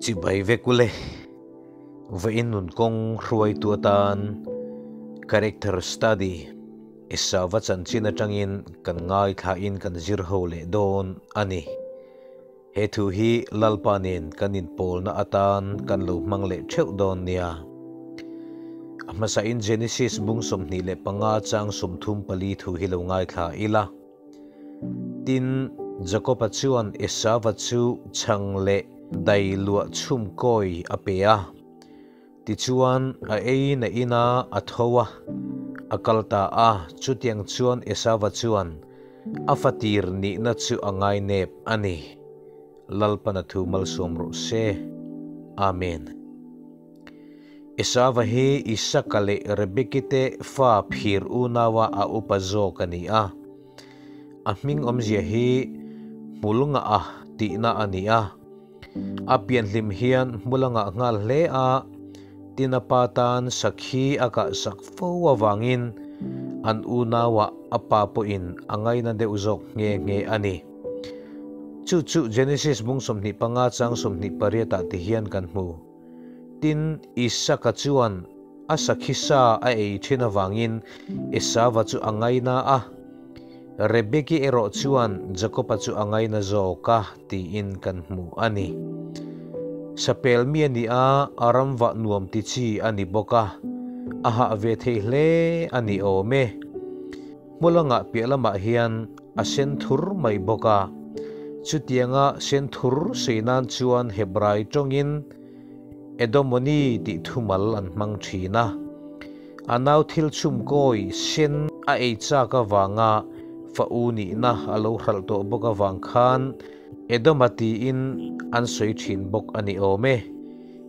Chibai vek ule, vawiin nun kawng hruaitu atan Character Study Esauva chanchin atangin kan ngaithlain kan zir ho leh dawn a ni. He thu hi Lalpa nen kan inpawlna atan kan lo hmang leh theuh dawn nia. A hmasain Genesis bung 25 chang 34 thu hi lo ngaithla ila. Tin, Jakoba chuan Esauva chu chhang leh dai luah chhum kawi a pe a. Tichuan, a ei na ina a tho a, a kal ta a, chutiang chuan Esauva chuan a fatir nihna chu a ngainep a ni. Lalpan a thu malsawm rawh se. Amen. Esauva hi Isaka leh Rebeki te fa phir unaua a upa zawk a ni a. A hming awmzia hi hmul ngah a tihna a ni a. A pianhlim hian hmul a ngah nghal hle a, tin a pa tan sakhi a kahsak fo avangin an unauah a pa pawhin a ngaina deuh zawk nghe nghe a ni. Chu chu Genesis bung 25 chang 28 ah ti hian kan hmu. Tin, Isaka chuan a sakhi sa a ei thin avangin Esauva chu a ngaina a. Rebeki erawh chuan Jakoba chu a ngaina zawk a tiin kan hmu a ni. Sapel mi a ni a, a ram vah nuam ti chi a ni bawk a, a hah ve thei hle a ni awm e. Hmulangah piah lamah hian a sen thur mai bawk a, chutianga sen thur sei nan chuan Hebrai tawngin Edomoni tih thumal an hmang thin a. A nau thil chhum kawi sen a ei chak avanga fa u nihna a lo hralh tawh bawk avang khan Edoma tiin an sawi thin bawk a ni awm e.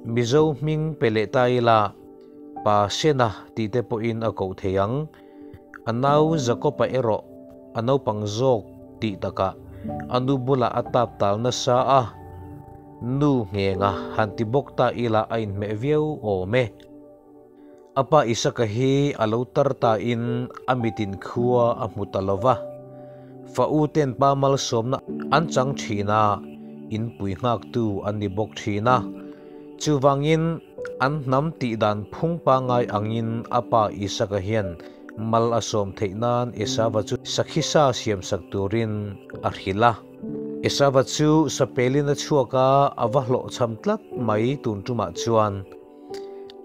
Mizo hming pe leh ta ila Pa Sena tih te pawhin a koh thei ang. A nau Jakob-a erawh a naupang zawk tih takah a nu bulah a tap tal nasa a, Nu nghenga han ti bawk ta ila a inhmeh viau awm e. A pa Isaka hi a lo tar tain a mitin khua a hmu ta lo va. Fa u ten pa malsawmna an chang thin a, inpui nghaktu an ni bawk thin a. Chuvangin an hnam tih dan phung pangai angin a pa Isaka hian mal a sawm theih nan Esauva chu sakhisa siamsak turin a hrilh a. Esauva chu sapelin a chhuak a, a va hlawhchham tlat mai tun tumah chuan.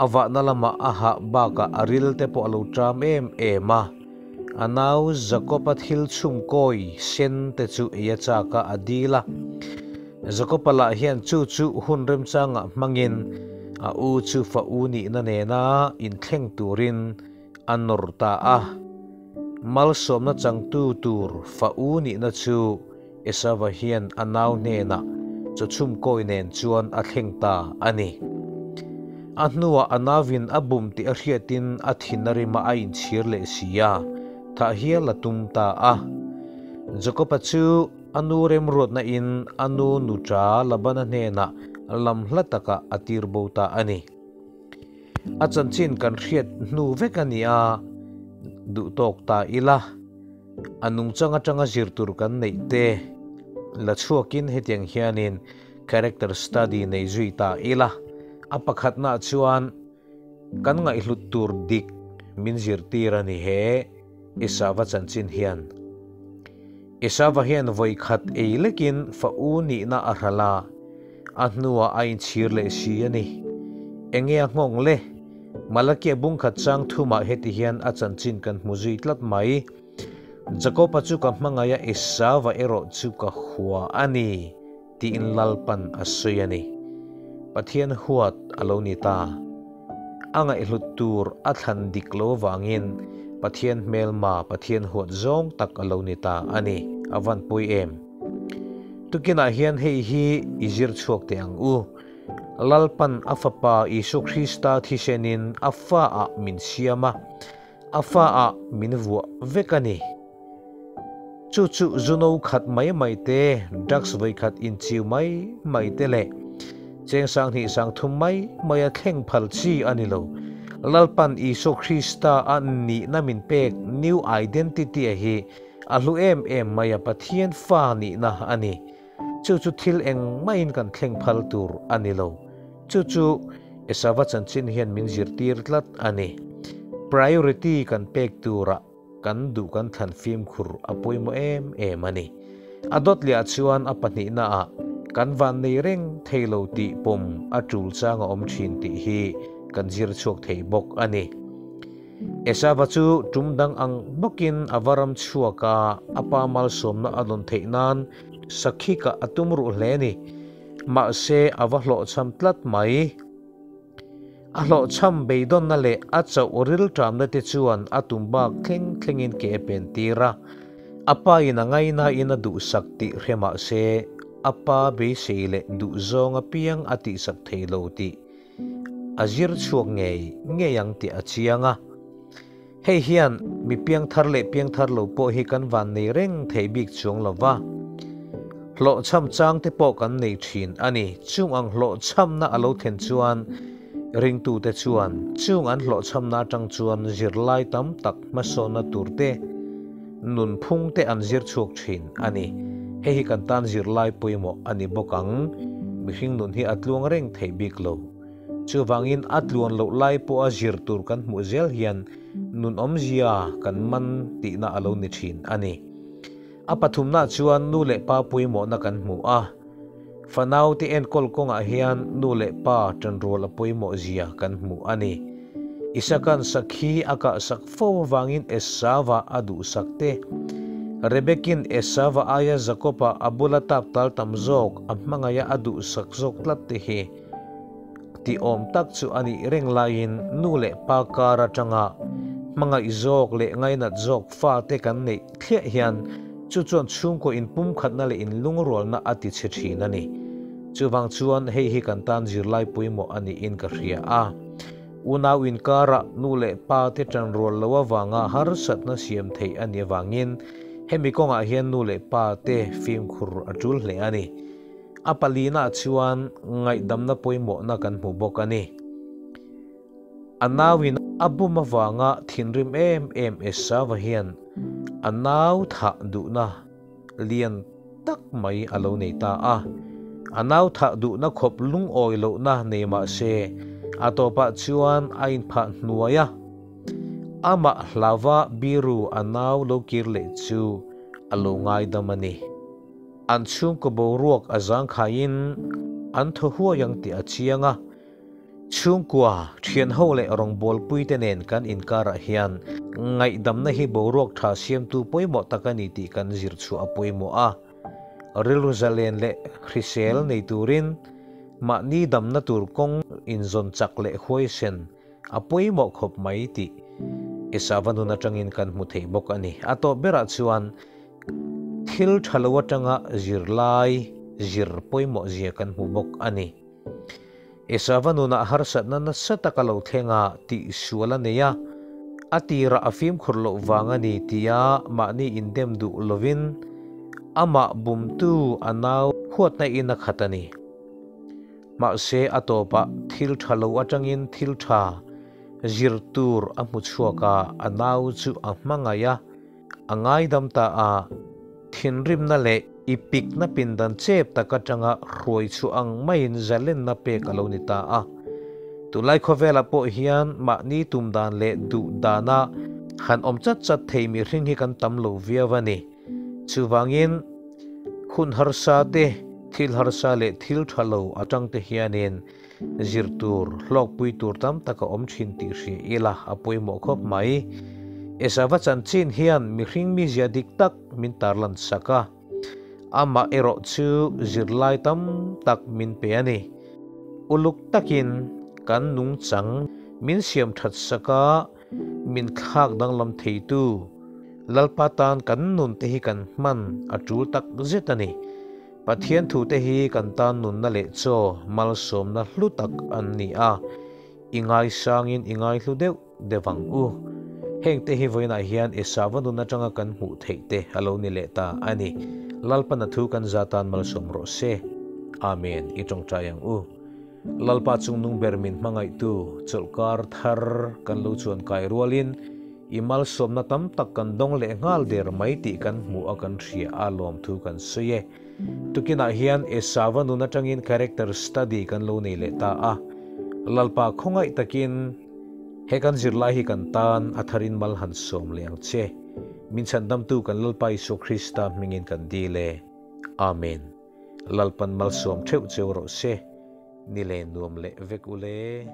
A vahna lamah a hah bakah a ril te pawh a lo ṭam em em a. A nau Jakob-a thil chhum kawi sen te chu ei a chak a, a dil a. Jakob-a lah hian chu chu hun remchangah hmangin a u chu fa u nihna nena inthleng turin a nawr ta a. Malsawmna changtu tur fa u nihna chu Esauva hian a nau hnenah chaw chhum kawi nen chuan a thleng ta a ni. A hnuah a nauin a bum tih a hriatin a thin a rima a inchhir leh si a, thah hial a tum ta a. Jakoba chu a nu remruatna in a nu nuṭa Labana hnenah lam hla takah a tir bo ta a ni. A chanchin kan hriat hnu vek a ni a, duhtawk ta ila. A nungchang atanga zir tur kan neih te la chhuakin hetiang hianin character study nei zui ta ila, a pakhatnaah chuan kan ngaihhlut tur dik min zirtir a ni he Esauva chanchin hian. Esauva hian vawi khat ei lekin fa u nihna a hralh a, a hnuah a inchhir leh si a ni. Enge a nghawng le? Malakia bungkhat chang thumah heti hian a chanchin kan hmu zui tlat mai, Jakoba chu ka hmangaih a, Esauva erawh chu ka hua a ni, tiin Lalpan a sawi a ni. Pathian huat a lo ni ta. A ngaihhlut tur a thlan dik lo avangin Pathian hmelma, Pathian huat zawng tak a lo ni ta a ni. A van pawi em? Tukinah hian hei hi i zir chhuak teh ang u. Lalpan a Fapa Isua Krista thisenin a faah min siam a, a faah min vuah vek a ni. Chu chu zu no khat mai mai te, drugs vawi khat inchiu mai mai te leh cheng 2000 3000 mai mai a thleng phal chi a ni lo. Lalpan Isua Krista a nihna min pek new identity a hi a hlu em em mai a, Pathian fa nihna a ni. Chu chu thil eng mahin kan thleng phal tur a ni lo. Chu chu Esava chanchin hian min zirtir tlat a ni. Priority kan pek turah kan duh kan thlan fimkhur a pawimawh em em a ni. A dawt lehah chuan a pahnihnaah kan vannei reng thei lo tih pawm a tul chang a awm thin tih hi kan zir chhuak thei bawk a ni. Esava chu tum dang ang bawkin a va ram chhuak a, a pa malsawmna a dawn theih nan sakhikah a tum ruh hle a ni. Mahse a va hlawhchham tlat mai. A hlawhchham beidawnna leh a chauh rilṭamna te chuan a tum bak thleng thlengin ke a pen tir a. A pa in a ngainain a duhsak tih hre mah se, a pa beisei leh duhzawng apiang a tihsak thei lo tih a zir chhuak ngei ngei ang tih a chiang a. Hei hian mi piangthar leh piangthar lo pawh hi kan van nei reng thei bik chuang lo va, hlawhchham chang te pawh kan nei thin a ni. Chung ang hlawhchhamna a lo thlen chuan ringtute chuan chung an hlawhchhamna atang chuan zirlai tam tak hmasawnna tur te, nunphung te an zir chhuak thin a ni. Hei hi kan tan zirlai pawimawh a ni bawk ang. Mihring nun hi a tluang reng thei bik lo. Chuvangin a tluan loh lai pawha zir tur kan hmuh zel hian nun awmzia kan man tihna a lo ni thin a ni. A pathumna chuan nu leh pa pawimawhna kan hmu a. Fanaute enkawl kawngah hian nu leh pa tanrual a pawimawh zia kan hmu a ni. Isaka'n sakhi a kahsak fo avangin Esava a duhsak te. Rebeki'n Esava aia Jakoba a bula tap tal tam zawk a hmangaiha a duhsak zawk tlat te hi Tih awm tak chu a nih reng laiin nu leh pa kar atanga hmangaih zawk leh ngainat zawk fate kan neih thliah hian chu chuan chhungkaw inpumkhatna leh inlungrualna a ti chhe thin a ni. Chuvang chuan hei hi kan tan zirlai pawimawh a niin ka hria a. Unau inkarah nu leh pa te tanrual lo avanga harsatna siam theih a nih avangin hemi kawngah hian nu leh pa te fimkhur a tul hle a ni. A palina chuan ngaihdamna pawimawhna kan hmu bawk a ni. A nauin a bum avanga thinrim em em Esava hian a nau thah duhna lian tak mai a lo nei ta a. A nau thah duhna khawp lungawi lohna nei mah se, a tawpah chuan a inphah hnuai a. Amah hlauva biru a nau lo kir leh chu a lo ngaidam a ni. An chhungkaw boruak a zangkhaiin an thaw huai ang tih a chiang a, chhungkua, thianho leh rawngbawlpuite nen kan inkarah hian ngaihdamna hi boruak tha siamtu pawimawh tak a ni tih kan zir chhuah a pawimawh a. Rilru zalen leh hrisel nei turin mahni damna tur kawng inzawn chak leh huaisen a pawimawh khawp mai tih Esava nun atangin kan hmu thei bawk a ni. A tawp berah chuan Thil tha lo atanga zirlai zir pawimawh zia kan hmu bawk a ni. Esava nunah harsatna nasa tak a lo thleng a, tihsual a nei a, a tirah a fimkhur loh vang a ni tia mahni indem duh lovin amah bumtu a nau huatna in a khat a ni. Mahse a tawpah thil tha lo atangin thil tha zir tur a hmu chhuak a, a nau chu a hmangaih a, A ngaidam ta a, thinrimna leh i pikna pindan chep tak atanga hruai chhuah ang maiin zalenna pek a lo ni ta a. Tunlai khawvelah pawh hian mahni tum dan leh duh dana han awm chat chat thei mihring hi kan tam lo viau a ni. Chuvangin, hun harsa te, thil harsa leh thil tha lo atang te hianin Zir tur, hlawkpui tur tam tak a awm thin tih hria ila a pawimawh khawp mai. Esava chanchin hian mihring mizia dik tak min tarlan sak a, amah erawh chu zirlai tam tak min pe a ni. Uluk takin kan nungchang min siam that sak a, min thlak danglam theitu Lalpa tan kan nun te hi kan hman a tul tak zet a ni. Pathian thute hi kan tan nunna leh chaw malsawmna hlu tak an ni a, i ngaisangin i ngaihlu deuh deuh ang u. Hengte hi vawiinah hian Esava nun atanga kan hmuh theih te a lo ni leh ta a ni. Lalpana thu kan za tan malsawm rawh se. Amen. I tawngtai ang u. Lalpa chungnung ber min hmangaihtu chawlhkar thar kan lo chuan kai rualin, I malsawmna tam tak kan dawng leh nghal der mai tih kan hmuh a kan hria a lawmthu kan sawi e. Tukinah hian Esava nun atangin character study kan lo nei leh ta a. Lalpa khawngaih takin he kan zirlai hi kan tan a tharin mal han sawm leh ang che. Min chhandamtu kan Lalpa Isua Krista hmingin kan dil e. Amen. Lalpan malsawm theuh cheu rawh se. Ni leh nuam leh vek ule.